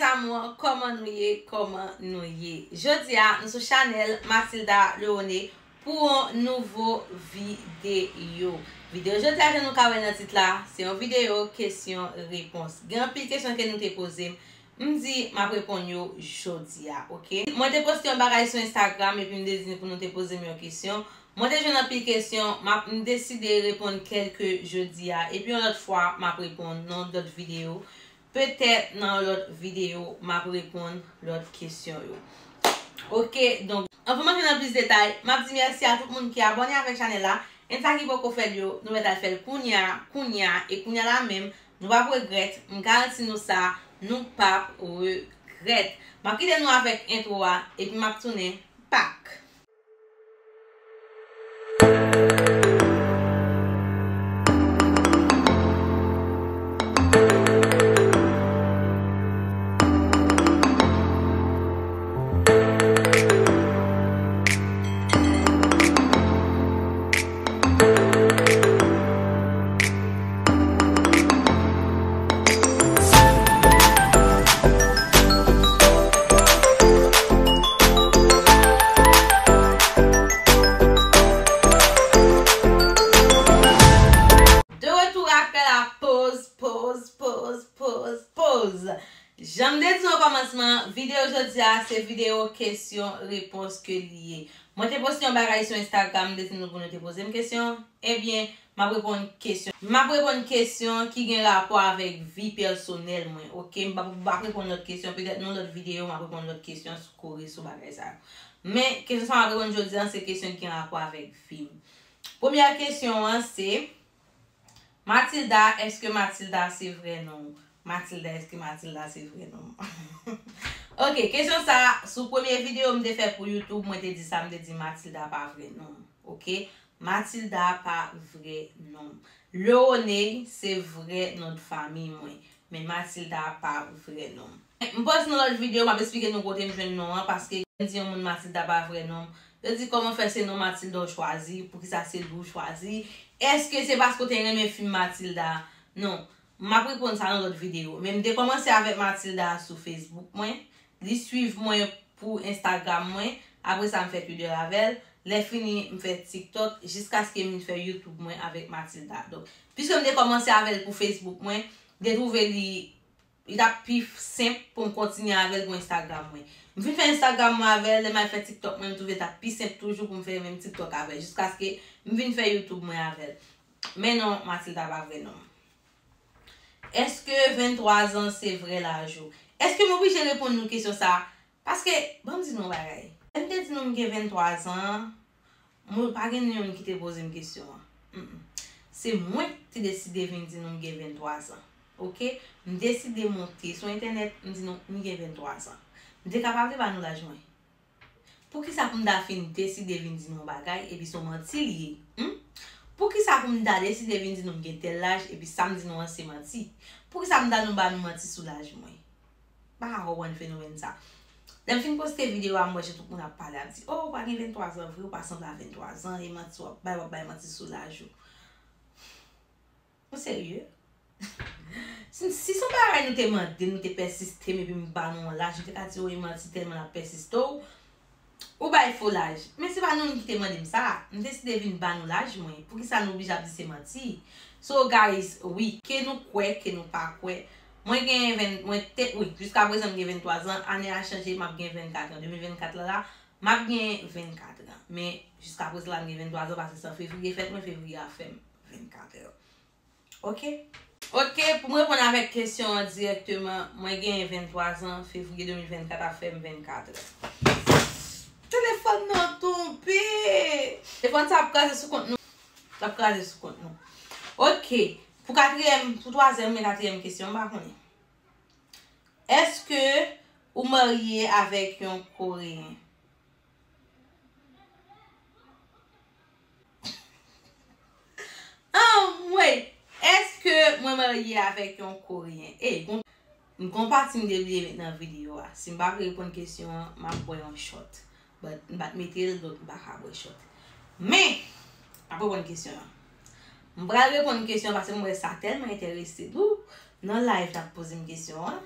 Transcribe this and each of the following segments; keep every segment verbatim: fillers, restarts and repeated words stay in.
Amour, kòman nou ye? Kòman nou ye? Jodi a, nou sou chanèl Mathilda Leone pou yon nouvo videyo. Videyo jodi a, jan nou ka wè nan tit la, se yon videyo kesyon repons. Gen anpil kesyon ke nou te poze m, m di m ap reponn yo jodi a, oke? Mwen te poste yon bagay sou Instagram epi m te di pou nou te poze m yon kesyon. Mwen te jwenn anpil kesyon, m ap, m deside reponn kèlke jodi a, epi yon lòt fwa, m ap reponn nan yon lòt videyo. Petèt nan yon lòt videyo, m ap reponn lòt kesyon yo. Oke, donk, anvan m antre nan plis detay, m ap di mèsi a tout moun ki abòne avèk chanèl la. E sa ki poko fè l yo, nou mèt al fè l kounye a, kounye a, e kounye a la menm, nou p ap regrèt, m garanti nou sa, nou p ap regrèt. M ap kite nou avèk entwo a, epi m ap tounen back. De retour après la pause, pause, pause, pause, pause. Jan m te di o kòmansman, videyo jodi a se videyo kesyon repons ke li ye. Mwen te poste yon bagay sou Instagram, m te di nou pou nou te poze m kesyon. Ebyen, m ap reponn kesyon. M ap reponn kesyon ki gen rapò avèk vi pèsonèl mwen, oke? M p ap, m p ap reponn lòt kesyon, petèt nan lòt videyo, m ap reponn lòt kesyon sou kore sou bagay sa yo. Men, kesyon sa m ap reponn jodi a, se kesyon ki gen rapò avèk vi m. Premyè kesyon an, se, Mathilda, èske Mathilda se vrè non w? Mathilda, èske Mathilda se vrè non m? Oke, kesyon sa, sou premye videyo m te fè pou YouTube, mwen te di sa, m te di Mathilda pa vrè non m. Oke? Mathilda pa vrè non m. Leone se vrè non de fanmi mwen, men Mathilda pa vrè non m. M poste nan lòt videyo, m ap esplike nou kote m jwenn non an, paske m di yon moun Mathilda pa vrè non m. Yo di, "Kòman fè se non Mathilda w chwazi? Poukisa se li w chwazi? Èske se paske w te renmen fim Mathilda?" Non, m ap reponn sa nan lòt videyo. Men m te kòmanse avèk Mathilda sou Facebook mwen. Li swiv mwen pou Instagram mwen. Apre sa, m fè Twitter avè l. Lè fini, m fè TikTok, jiskaske m vin fè YouTube mwen avèk Mathilda. Donk, piske m te kòmanse avè l pou Facebook mwen, m te twouve li, li t ap pi senp pou m kontinye avè l pou Instagram mwen. M fin fè Instagram mwen avè l, lè m al fè TikTok mwen, m twouve l t ap pi senp toujou pou m fè menm TikTok avè l, jiskaske m vin fè YouTube mwen avè l. Men non, Mathilda pa vrè non m. Èske venntwa zan se vrè laj ou? Èske m oblije reponn nou kesyon sa a? Paske, ban m di nou yon bagay. Lè m te di nou m gen venntwa zan, mwen pa gen youn ki te poze m kesyon an. Mm, mm. Se mwen ki te deside vin di nou m gen venntwa zan. Oke? M deside monte sou entènèt, m di nou m gen venntwa zan. M te kapab te ba nou laj mwen. Poukisa pou m ta fin deside vin di nou yon bagay epi se yon manti li ye? Hmm? Poukisa pou m ta deside vin di nou m gen tèl laj epi sa m di nou an se manti? Poukisa m ta nou ba nou manti sou laj mwen? M pa ka konprann fenomèn sa. Lè m fin poste videyo a, m wè jan tout moun ap pale, ap di, "Oh, ou pa gen venntwa zan vre, ou pa sanble a venntwa zan, e manti w ap bay, w ap bay manti sou laj ou." Ou serye? Si, si se yon bagay nou te mande, nou te pèsiste m epi m ba nou yon laj, nou te ka di, "Oh, e manti tèlman l ap pèsiste w, ou bay fo laj." Men se pa nou menm ki te mande m sa. M deside vin ba nou laj mwen. Poukisa nou oblije ap di se manti? So, guys, wi, ke nou kwè, ke nou pa kwè. Mwen gen ven, mwen te, wi, jiska prezan m gen venntwa zan, ane a chanje, m ap gen vennkat an. De mil vennkat la la, m ap gen vennkat an. Men, jiska prezan la, m gen venntwa zan, paske se an fevriye fèt mwen, fevriye a fè m vennkat an. Oke? Oke, pou m reponn avèk kesyon an dirèkteman, mwen genyen venntwa zan, fevriye de mil vennkat ap fè m vennkat an. Telefòn nan tonbe! Telefòn sa ap kraze sou kont nou. L ap kraze sou kont nou. Oke, pou katriyèm, pou twazyèm, men katriyèm kesyon, m pa konnen. Èske ou marye avèk yon Koreyen? Anmwey! Èske mwen marye avèk yon Koreyen? Ey, gon, gon pati m te bliye met nan videyo a. Si m pa vle reponn kesyon an, m ap bwè yon shot. But m pa t mete l, donk m pa ka bwè shot. Men, m ap reponn kesyon an. M pral reponn kesyon an paske m wè sa tèlman enterese nou. Nan live, t ap poze m kesyon an.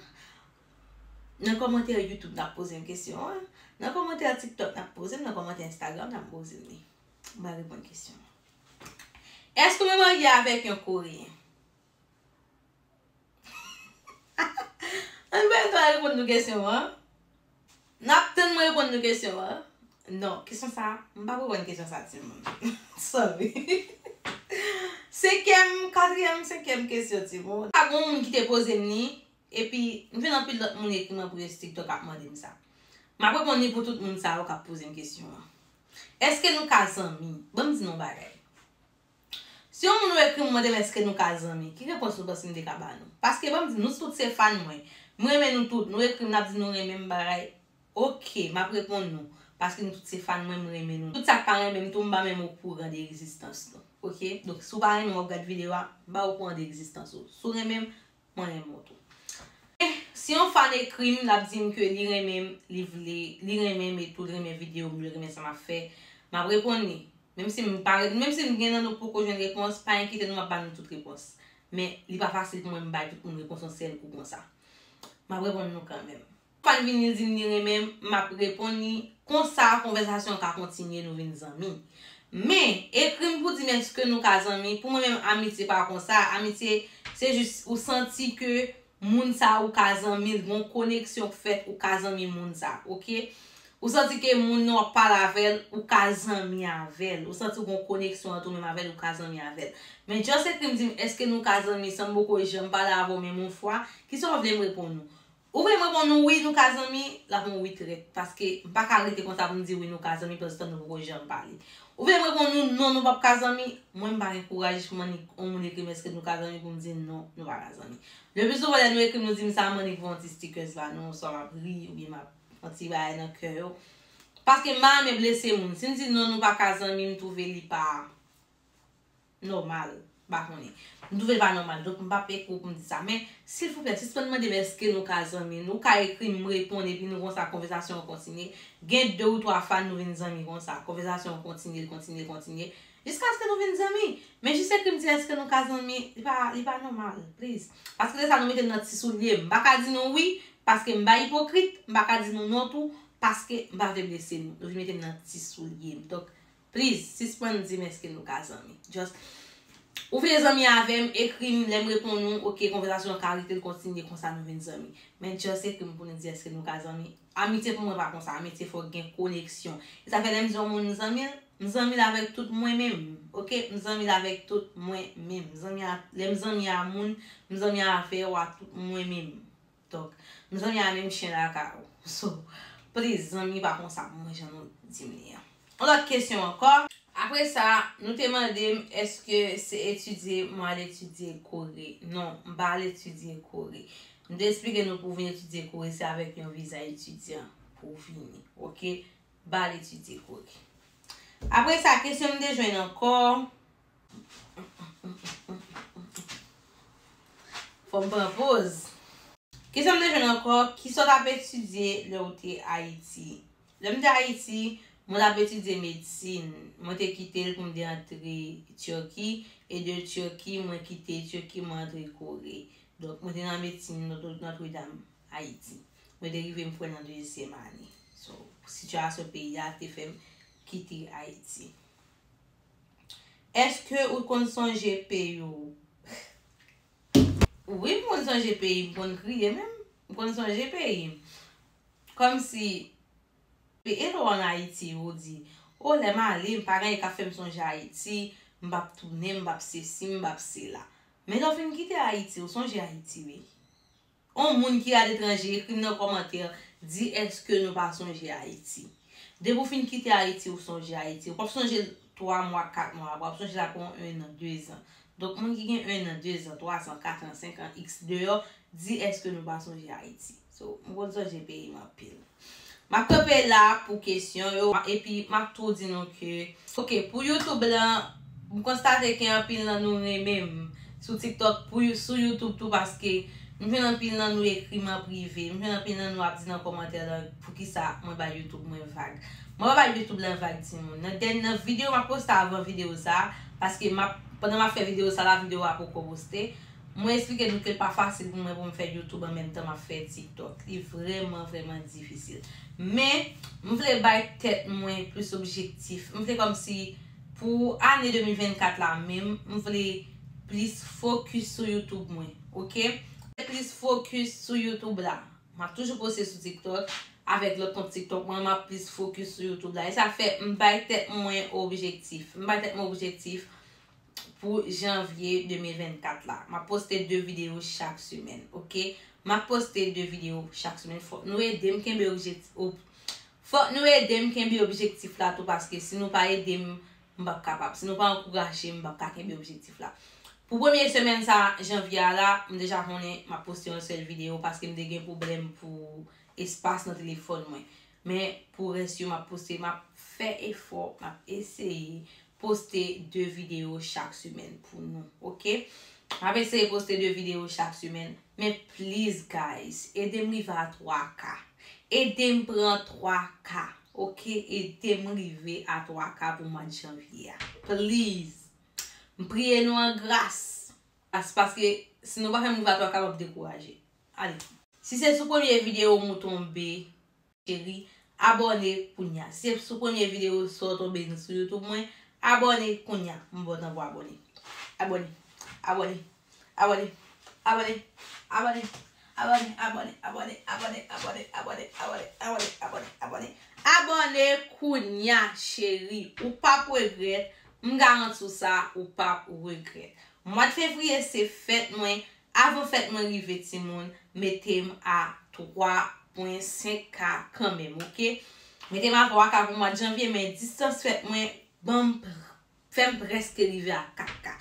Nan kòmantè YouTube, n ap poze m kesyon an. Nan kòmantè TikTok, n ap poze m. Nan kòmantè Instagram, n ap poze m li. M va reponn kesyon an. Èske mwen marye avèk yon Koreyen? Ann fè m ta reponn nou kesyon an. N ap tann mwen reponn nou kesyon an. Non, kesyon sa, m p ap reponn kesyon sa, timoun. Sorry. Senkyèm, katriyèm, senkyèm kesyon, timoun. Pa gen yon moun ki te poze m li, epi m jwenn anpil lòt moun ekri m an prive sou TikTok ap mande m sa. M ap reponn li pou tout moun sa yo k ap poze m kesyon an. Èske nou ka zanmi? Ban m di nou yon bagay. Si yon moun ou ekri m mande m èske nou ka zanmi, ki repons nou panse m te ka ba nou? Paske ban m di, nou tout se fan mwen. M renmen nou tout. Nou ekri m, n ap di nou renmen m bagay. Oke, m ap reponn nou. Paske nou tout se fan mwen, m renmen nou. Tout sa k pa renmen m tou, m pa menm okouran de egzistans nou. Oke? Donk, si w pa renmen m, w ap gad videyo a, m pa okouran de egzistans ou. Si w renmen m, mwen renmen w tou. Eh, si yon fan ekri m, l ap di m ke li renmen m, li vle, li renmen m e tou, li renmen videyo m, li renmen sa m ap fè, m ap reponn li. Menm si m pa, menm si m gen nan nou poko jwenn repons, pa enkyete nou, m ap ba nou tout repons. Men, li pa fasil pou mwen m bay tout moun repons yon sèl kou konsa. M ap reponn nou kanmenm. Fan vini di m li renmen m, m ap reponn li. Konsa, konvèsasyon an ka kontinye, nou vin zanmi. Men, ekri m pou di m èske nou ka zanmi, pou mwen menm, amitye pa konsa. Amitye, se jis ou santi ke moun sa ou ka zanmi l, gen yon koneksyon k fèt, ou ka zanmi moun sa, oke? Ou santi ke moun nan w ap pale avè l, ou ka zanmi avè l. Ou santi w gen yon koneksyon ant ou menm avè l, ou ka zanmi avè l. Men just ekri m di m, èske nou ka zanmi san m poko janm pale avè w menm yon fwa? Kisa w vle m reponn ou? Ou vle m reponn ou wi, nou ka zanmi, l ap yon wi trèt. Paske m pa ka rete konsa pou m di wi, nou ka zanmi, pandan nou poko janm pale. Ou vle m reponn ou non, nou p ap ka zanmi, mwen m pa gen kouraj pou m annik yon moun ekri m èske nou ka zanmi pou m di non, nou pa ka zanmi. Le pli souvan lè nou ekri m, nou di m sa, m annik voye yon ti stickers ba nou, swa m ap ri, oubyen m ap fè yon ti bagay nan kè yo. Paske m pa renmen blese moun. Si m di non, nou pa ka zanmi, m twouve li pa nòmal. M pa konnen. M twouve l pa nòmal. Donk, m p ap ekri w pou m di sa. Men, silvouplè, sispann mande m èske nou ka zanmi. Nou ka ekri m, m reponn, epi nou konsa, konvèsasyon an kontinye. Gen de ou twa fan, nou vin zanmi konsa. Konvèsasyon an kontinye, l kontinye, l kontinye. Jiskaske nou vin zanmi. Men jis ekri m di èske nou ka zanmi, li pa, li pa nòmal. Please. Paske lè sa nou mete m nan ti soulye m. M pa ka di nou wi, paske m pa ipokrit. M pa ka di nou non tou, paske m pa vle blese nou. Nou vin mete m nan ti soulye m. Donk, please, sispann di m èske nou ka zanmi. Just, ou vle zanmi avè m, ekri m, lè m reponn ou, oke, konvèsasyon an ka rete, l kontinye konsa, nou vin zanmi. Men just ekri m pou nou di èske nou ka zanmi. Amitye pou mwen pa konsa, amitye fòk gen koneksyon. E sa fè lè m di yon moun m zanmi l, m zanmi l avèk tout mwen menm, oke? M zanmi l avèk tout mwen menm. M zanmi a, lè m zanmi a moun, m zanmi avè w a tout mwen menm. Donk, m zanmi a menm chen lakay ou. So, please, zanmi pa konsa pou mwen jan nou di m li an. Yon lòt kesyon ankò. Apre sa, nou te mande m èske se etidye, m al etidye Kore. Non, m pa al etidye Kore. M te eksplike nou pou w vin etidye Kore, se avèk yon viza etidyan pou w vini, oke? M pa al etidye Kore. Apre sa, kesyon m te jwenn ankò. Fò m pran poz. Kesyon m te jwenn ankò, kisa w t ap etidye lè w te Ayiti? Lè m te Ayiti, mwen t ap etidye medsin. Mwen te kite l pou m te antre Turquie, e de Turquie, mwen kite Turquie, mwen antre Kore. Donk, mwen te nan medsin Notre, Notre Dame, Ayiti. Mwen te rive m fè nan dezyèm ane. So, sitiyasyon peyi a te fè m kite Ayiti. Èske ou konn sonje peyi w? Wi, m konn sonje peyi m, m konn kriye menm. M konn sonje peyi m. Kòmsi, e lè w ann Ayiti, ou di, o, lè m ale, m pa gen anyen k ap fè m sonje Ayiti, m p ap tounen, m p ap sesi, m p ap sela. Men lè w fin kite Ayiti, ou sonje Ayiti, wi. On moun ki aletranje, ekri m nan kòmantè, di èske nou pa sonje Ayiti. Depi w fin kite Ayiti, ou sonje Ayiti. Ou p ap sonje l twa mwa, kat mwa apre, w ap sonje l apre yon ennan, dezan. Donk, moun ki gen ennan, dezan, twazan, katran, senkan, iks deyò, di èske nou pa sonje Ayiti. So, m konn sonje peyi m anpil. M ap kanpe la pou kesyon yo, epi m ap tou di nou ke, oke, pou YouTube lan, m konstate ke anpil nan nou renmen m sou TikTok, pou You-, sou YouTube tou, paske m jwenn anpil nan nou ekri m an prive, m jwenn anpil nan nou ap di nan kòmantè lan poukisa mwen bay YouTube mwen vag. Mwen pa bay YouTube lan vag, timoun. Nan dèn-, nan videyo m ap poste avan videyo sa, paske m ap, pandan m ap fè videyo sa la, videyo a poko poste. Mwen eksplike nou ke l pa fasil pou mwen pou m fè YouTube an menm tan m ap fè TikTok. Li vrèman, vrèman difisil. Men, m vle bay tèt mwen plis objektif. M vle kòmsi pou ane de mil vennkat la menm, m vle plis fokis sou YouTube mwen, oke? Plis fokis sou YouTube la. M ap toujou poste sou TikTok. Avèk lòt kont TikTok mwen, m ap plis fokis sou YouTube la. E sa fè m bay tèt mwen objektif. M bay tèt mwen objektif pou janvye de mil vennkat la. M ap poste de videyo chak semèn, oke? M ap poste de videyo chak semèn. Fòk nou ede m kenbe objektif. Fòk nou ede m kenbe objektif la tou, paske si nou pa ede m, m p ap kapab. Si nou pa ankouraje m, m p ap ka kenbe objektif la. Pou premye semèn sa janvye a la, m deja konnen m ap poste yon sèl videyo paske m te gen pwoblèm pou espas nan telefòn mwen. Men pou rès yo, m ap poste, m ap fè efò, m ap eseye poste de videyo chak semèn pou nou, oke? M ap eseye poste de videyo chak semèn, men please guys, ede m rive a twa K. Ede m pran twa K, oke? Ede m rive a twa K pou mwa de janvye a. Please. M priye nou an gras. As-, paske si nou pa fè m rive a twa K, m ap dekouraje. Ale. Si se sou premye videyo m ou tonbe, cheri, abòne kounya. Si se sou premye videyo sa w tonbe sou YouTube mwen, abòne kounya. M ba w tan pou abòne. Abòne. Abòne. Abòne. Abòne. Abòne kounya, cheri. Ou p ap regrèt. M garanti w sa, ou p ap regrèt. Mwa de fevriye se fèt mwen. Avan fèt mwen rive, timoun, mete m a twa pwen senk K kanmenm, oke? Mete m a twa K pou mwa de janvye, men distans fèt mwen, ban m pr-, fè m prèske rive a kat K.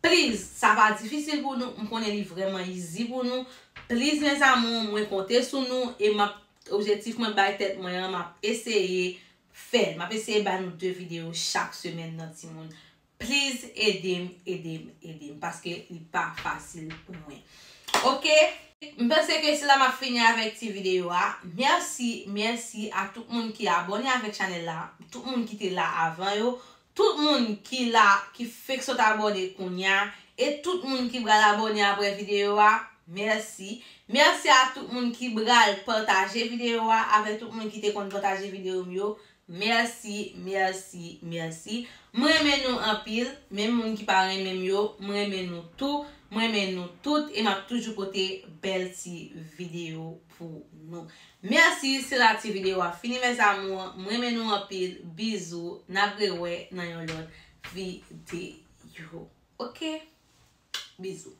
Please, sa pa difisil pou nou, m konnen li vrèman easy pou nou. Please, mes amours, mwen konte sou nou e m ap, objektif mwen bay tèt mwen an, m ap eseye fè l. M ap eseye bay nou de videyo chak semèn nan, timoun. Please, ede m, ede m, ede m, paske li pa fasil pou mwen. Oke? M panse ke se la m ap fini avèk ti videyo a. Mèsi, mèsi a tout moun ki abòne avèk chanèl la, tout moun ki te la avan yo, tout moun ki la, ki fenk sot abòne kounya, e tout moun ki pral abòne apre videyo a. Mèsi. Mèsi a tout moun ki pral pataje videyo a avèk tout moun ki te konn pataje videyo m yo. Mèsi, mèsi, mèsi. M renmen nou anpil, menm moun ki pa renmen m yo, m renmen nou tou, m renmen nou tout, e m ap toujou pote bèl ti videyo pou nou. Mèsi, se la ti videyo a fini, mes amours. M renmen nou anpil. Bizou, n ap rewè nan yon lòt videyo. Oke? Bizou.